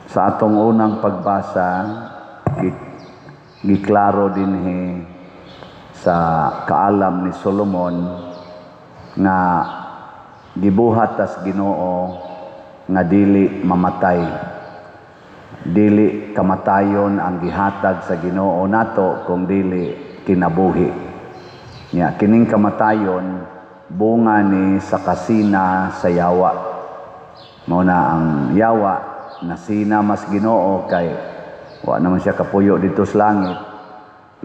Sa atong unang pagbasa, giklaro dinhi sa kaalam ni Solomon nga gibuhat tas Ginoo nga dili mamatay. Dili kamatayon ang gihatag sa Ginoo nato kung dili kinabuhi. Nya kining kamatayon bunga ni sa kasina sa yawa. Mao na ang yawa nasina mas Ginoo kay wa naman siya kapuyo dito sa langit.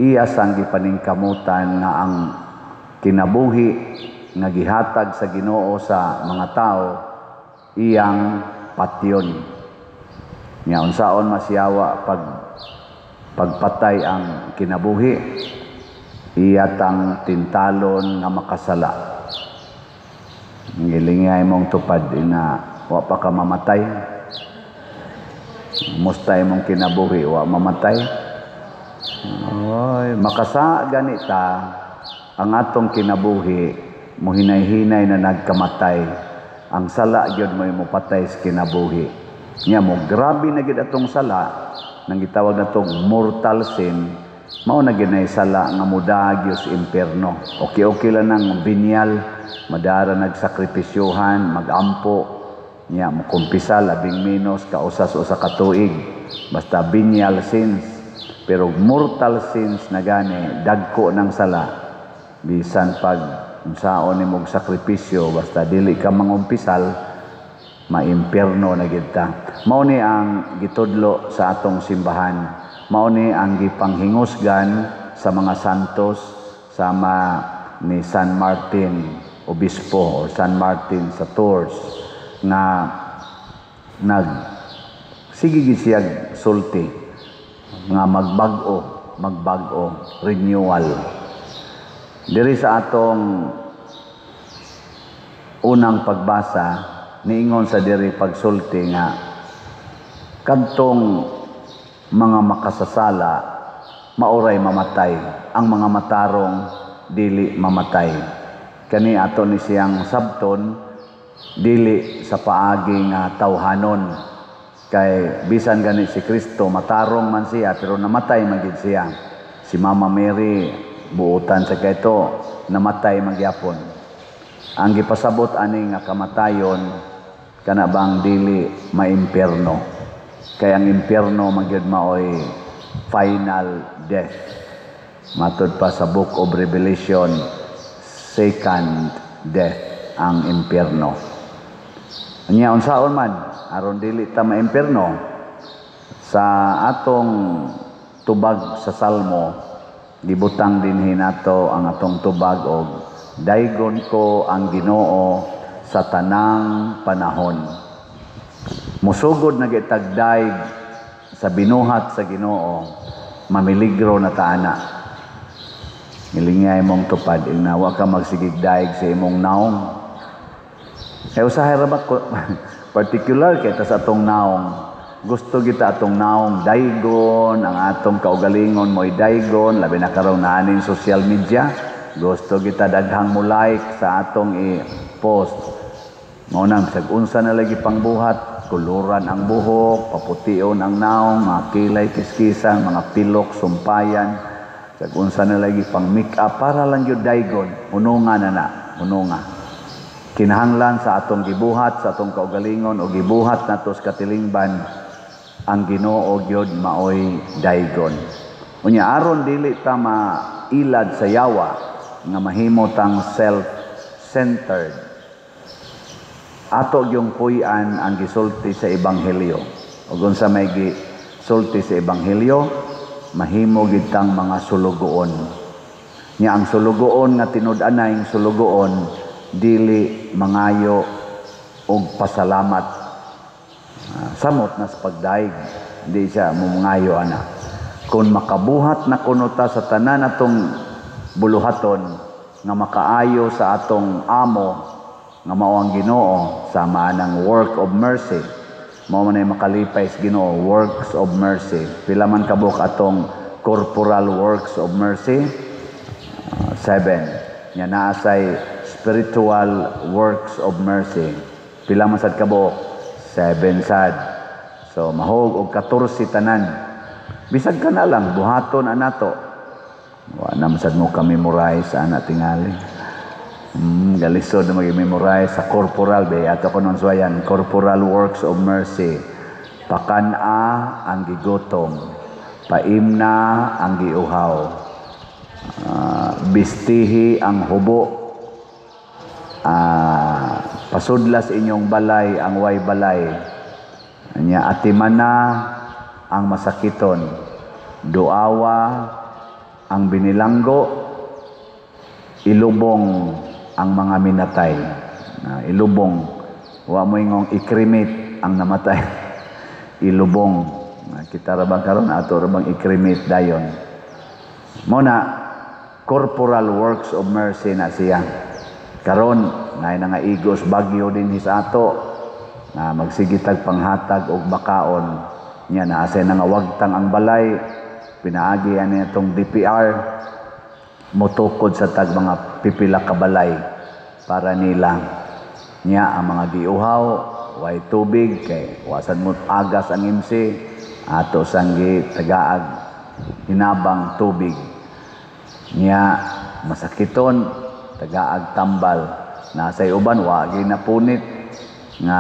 Iya sang gipaningkamutan nga ang kinabuhi nga gihatag sa Ginoo sa mga tao iyang patyon. Nga unsaon mas yawa pag pagpatay ang kinabuhi, iya tang tintalon nga makasala. Ngilingay mong tupad ina wa pa ka mamatay. Musta imong kinabuhi, wa mamatay. Oy, makasa ganita ang atong kinabuhi muhinay-hinay na nagkamatay. Ang sala gyud mo mopatay sa kinabuhi. Nya mo grabe na gyud atong sala nang gitawag natong mortal sin, mao na gyud nay sala nga modaog sa impierno. Okay-okay lang nang venial, madara nagsakripisyohan, magampo, nya mokumpisal labing menos kausas usa ka tuig. Basta venial sins. Pero mortal sins na gani, dagko ng sala. Bisan pag unsaon nimo og sakripisyo, basta dili ka mangumpisal, maimpierno na gid ta. Mao ni ang gitudlo sa atong simbahan. Mao ni ang gipanghingusgan sa mga santos sama ni San Martin Obispo or San Martin sa Tours nga nag sige gid siyag sulti nga magbag-o, magbag-o, renewal. Diri sa atong unang pagbasa, niingon sa diri pagsulti nga kadtong mga makasasala maoray mamatay, ang mga matarong dili mamatay. Kani ato ni siyang sabton dili sa paagi nga tawhanon, kay bisan gani si Kristo matarong man siya pero namatay man gid siya. Si Mama Mary buotan sa kayto namatay man gyapon. Ang gipasabot ani nga kamatayon kana bang dili maimpierno. Kay ang impierno man gyud maoy final death. Matud pa sa Book of Revelation, second death ang impierno. Nya unsaon man aron dili ta maimpierno? Sa atong tubag sa Salmo, gibutang dinhi nato ang atong tubag og daygon ko ang Ginoo sa tanang panahon. Musugod na gitagdayg sa binuhat sa Ginoo, mamiligro na ta ana. Ngilingay mong tupad ing wa ka magsigig daig sa imong naong. Kay usahay ra ba particular kay ta sa atong naong. Gusto kita atong naong daygon, ang atong kaugalingon mo'y daygon, labi na karon naaning social media. Gusto kita daghang mo like sa atong i-post. Mao na bisag unsa na lagi pangbuhat, kuluran ang buhok, papution ang naong, mga kilay kiskisan, mga pilok, sumpayan. Bisag unsa na lagi pang make-up para lang gyud daygon, hununga na na, hununga. Kinahanglan sa atong gibuhat, sa atong kaugalingon o gibuhat nato sa katilingban, ang Ginoo gyud maoy daygon. Unya aron dili ta mailad sa yawa nga mahimo tang self-centered, ato gyung puy-an ang gisulti sa Ebanghelyo. Ug unsa may gisulti sa Ebanghelyo, mahimo gid tang mga sulugoon. Nya ang sulugoon nga tinud-anay sulugoon dili mangayo og pasalamat. Samot na sa pagdaig, di siya mumangayo ana. Kung makabuhat na kuno ta sa tanan atong buluhaton nga makaayo sa atong amo nga mao ang Ginoo, sama anang work of mercy, mao man ay makalipay sa Ginoo, works of mercy. Pila man kabuok atong corporal works of mercy? 7. Nya naa say spiritual works of mercy. Pila man sad kabuok? 7 sad. So mahog og 14 tanan. Bisag ka na lang buhaton anato. Wa na man sad mo ka-memorize ana tingali. Galisod na mag-memorize sa corporal be ato ko nun suwayan, corporal works of mercy. Pakan-a ang gigutom, paimna ang giuhaw, bistihi ang hubo, pasudlas inyong balay ang way balay. Anya atimana ang masakiton, duawa ang binilanggo, ilubong ang mga minatay. Ilubong, wa mo ingong i-cremate ang namatay. Ilubong. Kita ra bang karon, ato ra bang i-cremate dayon? Mo na corporal works of mercy na siya. Karon naay nga igos bagyo din sa ato na magsigitag panghatag og bakaon nya naa say nga wagtang ang balay, pinaagi ani atong DPR, motukod sa tag mga pipila ka balay para nila. Nya ang mga giuhaw, way tubig kay wasan mo agas ang MC, ato sang tagaag hinabang tubig. Nya masakiton, tagaag tambal. Nasay uban wa ginapunit nga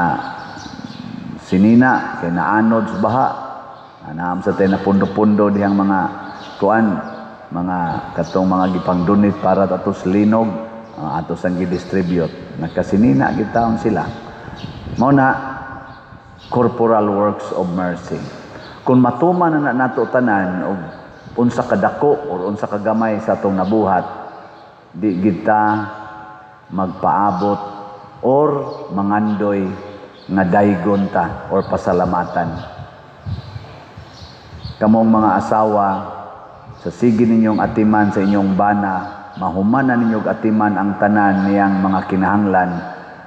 sinina kay naanod sa baha. Anaam sa tay napundo-pundo dihang mga kuan, mga katong mga gipangdunit para atos linog, atos ang gidistribute. Nakasinina gitaon sila. Mao na corporal works of mercy. Kung matuman na nato tanan og unsa kadako or unsa kagamay sa atong nabuhat, di kita magpaabot or mangandoy nga daygon ta or pasalamatan. Kamong mga asawa, sa sige ninyong atiman sa inyong bana, mahumanan ninyong atiman ang tanan niyang mga kinahanglan,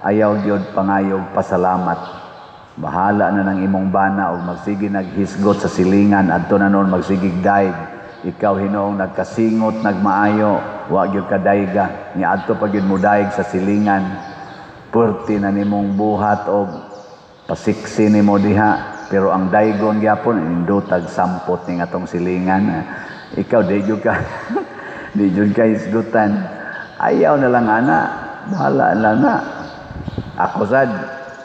ayaw gyud pangayog pasalamat. Bahala na ng imong bana og magsige naghisgot sa silingan, adto na noon magsigig daig. Ikaw hinuong nagkasingot, nagmaayo, wa gyud ka dayga, nya adto pa gyud mo daig sa silingan. Puwerte na nimong buhat og pasiksi nimo diha, pero ang daygon gyapon indutag sampot ning atong silingan. Ikaw di gyud ka di gyud ka hisgutan. Ayaw na lang ana, bahala lang na. Ako sad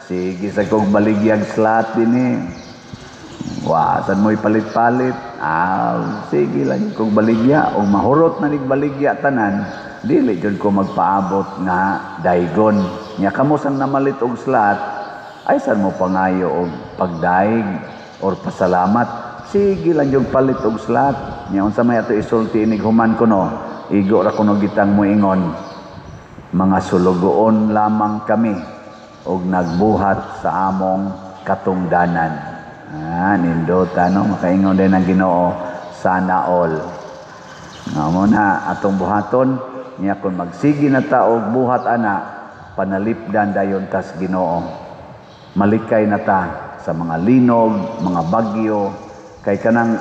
sige sa kog baligyag slat dinhi. Wa sad mo'y palit-palit. Sige lang kog baligya o mahurot na nig baligya tanan, dili jud ko magpaabot nga daygon. Nya kamo sang namalit og slat, ay san mo pangayo og pagdaig or pasalamat? Sige lang yung palit og slat. Nya unsa may ato isulti inig human kuno, igo ra kuno gitang moingon, mga sulugoon lamang kami og nagbuhat sa among katungdanan. Nindota no, makaingon din ang Ginoo, sana all. Nga mo na atong buhaton. Nya kun magsige na ta og buhat ana, panalipdan dayon tas Ginoo. Malikay na ta sa mga linog, mga bagyo, kay kanang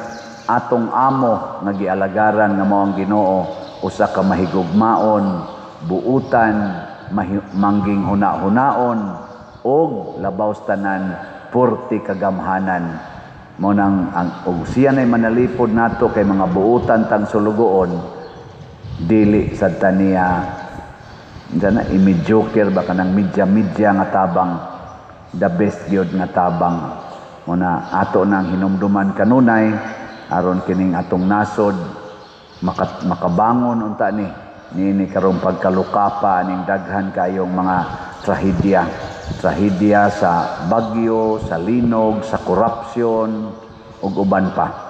atong amo nga gialagaran nga mao ang Ginoo, usa ka mahigugmaon, buutan, mangging huna-hunaon, og labaw sa tanan purti kagamhanan. Mao nang ang og siya nay manalipod nato kay mga buutan tang sulugoon, dili sad ta niya na i-mediocre ba, kanang medya-medya nga tabang, the best gyud nga tabang. Mao na ato nang hinumduman kanunay aron kining atong nasod makabangon unta ni niini karong pagkalukapa ning daghan kayong mga trahedya. Trahedya sa bagyo, sa linog, sa korupsyon ug uban pa.